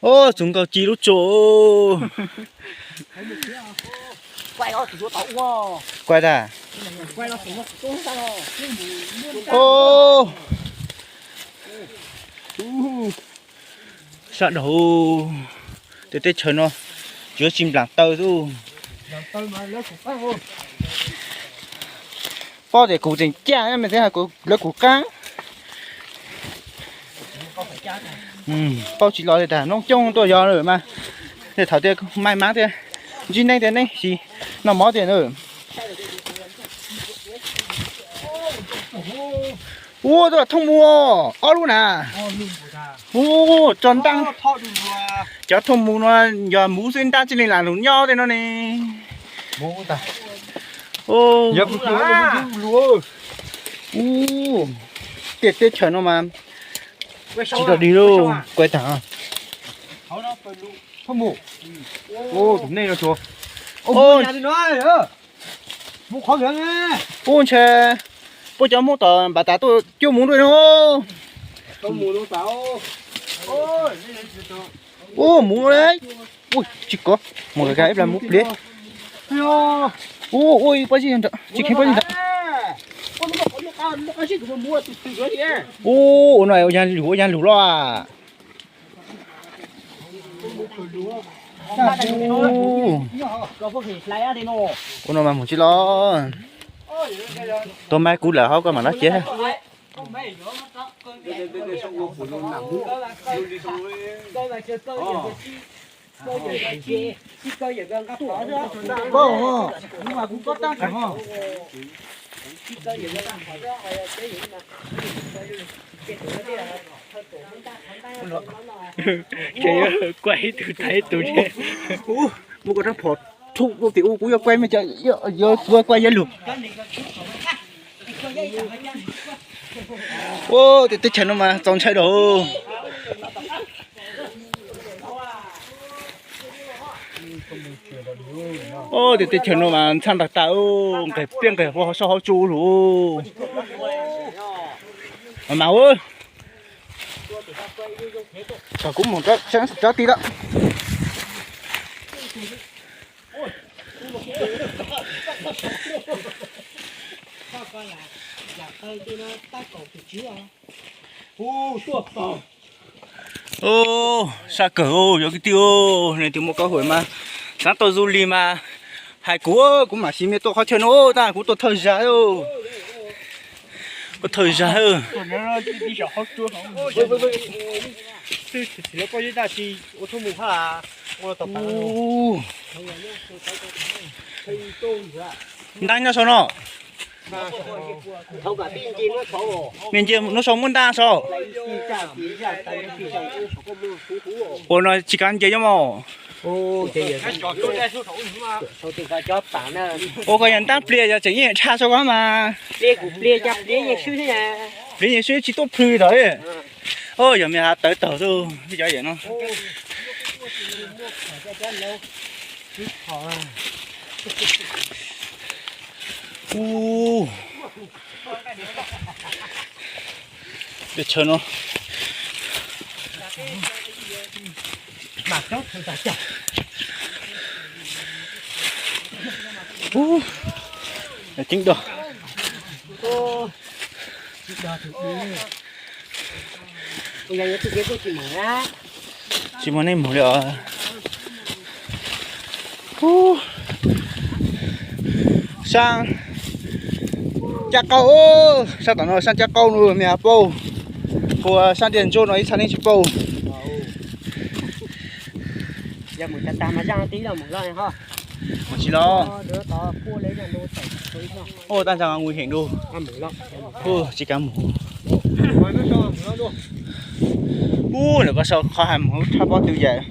Ub, txus nkaus ci lub tsua. Kuaj tas. Ub, sab dhau. Tej teb chaws no tsuav tsis nplas taw xwb. Paub tias kuv tseem caj me thiab, lawv kuv qab. Paub tsis los li tas, noob coob tuaj yog lawm mas. Tej thaum tias mai mab tias ntsib neeb tias neeb tsis noj mov tias na. Ua, tuaj thooj mus ob lub na. Ua, tso ntab. Cov thooj mus no yog muv xwb, ntab tsis li lam lus nyob tej no ne. Ub, tiaj teb chaws no mas tsis dog dig lauj, kuaj tag. Ub, ntshe puab cov Hmoob tom npam tas tuaj cuab muv nruj no. Ub, muv le. Ub, tsis kov, mus kag ib plag muv pliav. Ub, ua ib pob zeb, tsis kheev pob zeb ntawd. Ub, ua no ua yag lug, ua yag lug los. Ua no mas mus tsis los. Tuag mas kuv lawm hauv koj mam nov cia. Ces kuaj ib tug tag ib tug thiab. Mus kom rau phom rhuj rau tim ub, kuv yuav kuaj me cov, yuav kuaj yog lug. Ua, tej teb chaws no mas txaus ntshai dua. Ua, tej teb chaws no mas ntxhab ntag tas, nqes pliaj nqes hauv sab hauv tsuj lug. Mas mas, kom kuv mus rov tid lawm. Ub, sab kawg, yog kwv tij, leej twg muaj kev hwm mas xav tuaj du lig mas hais kuv, kuv mam siv mej tuaj qhov chaw no, tab kuv tuaj thawj zag, tuaj thawj zag. Ntab nyob saum no. Nws nce nub saum muaj ntab saum. Ua no tsis kav nce nyob mog. Ua koj yog ntab pliag yog tseem yeej dhia saum ko mas. Pliag yeej swb tsis tuaj plhws tod. Yog me hav tawv taug xwb cov yawm no. Ub, tej chaw no ceeb dog. Tsis muaj neeg mus li os. Sab Cab Qaub, sab tom no sab Cab Qaub no me paub, ua sab Ntiaj Ntsuab no ib txha neeg tsis paub. Mus tsis los. Ua tab ntsa ngu heev dua. Tsis kav mus. Ub, lawv koj sau qhov hais mus lub thaj pob tw yam.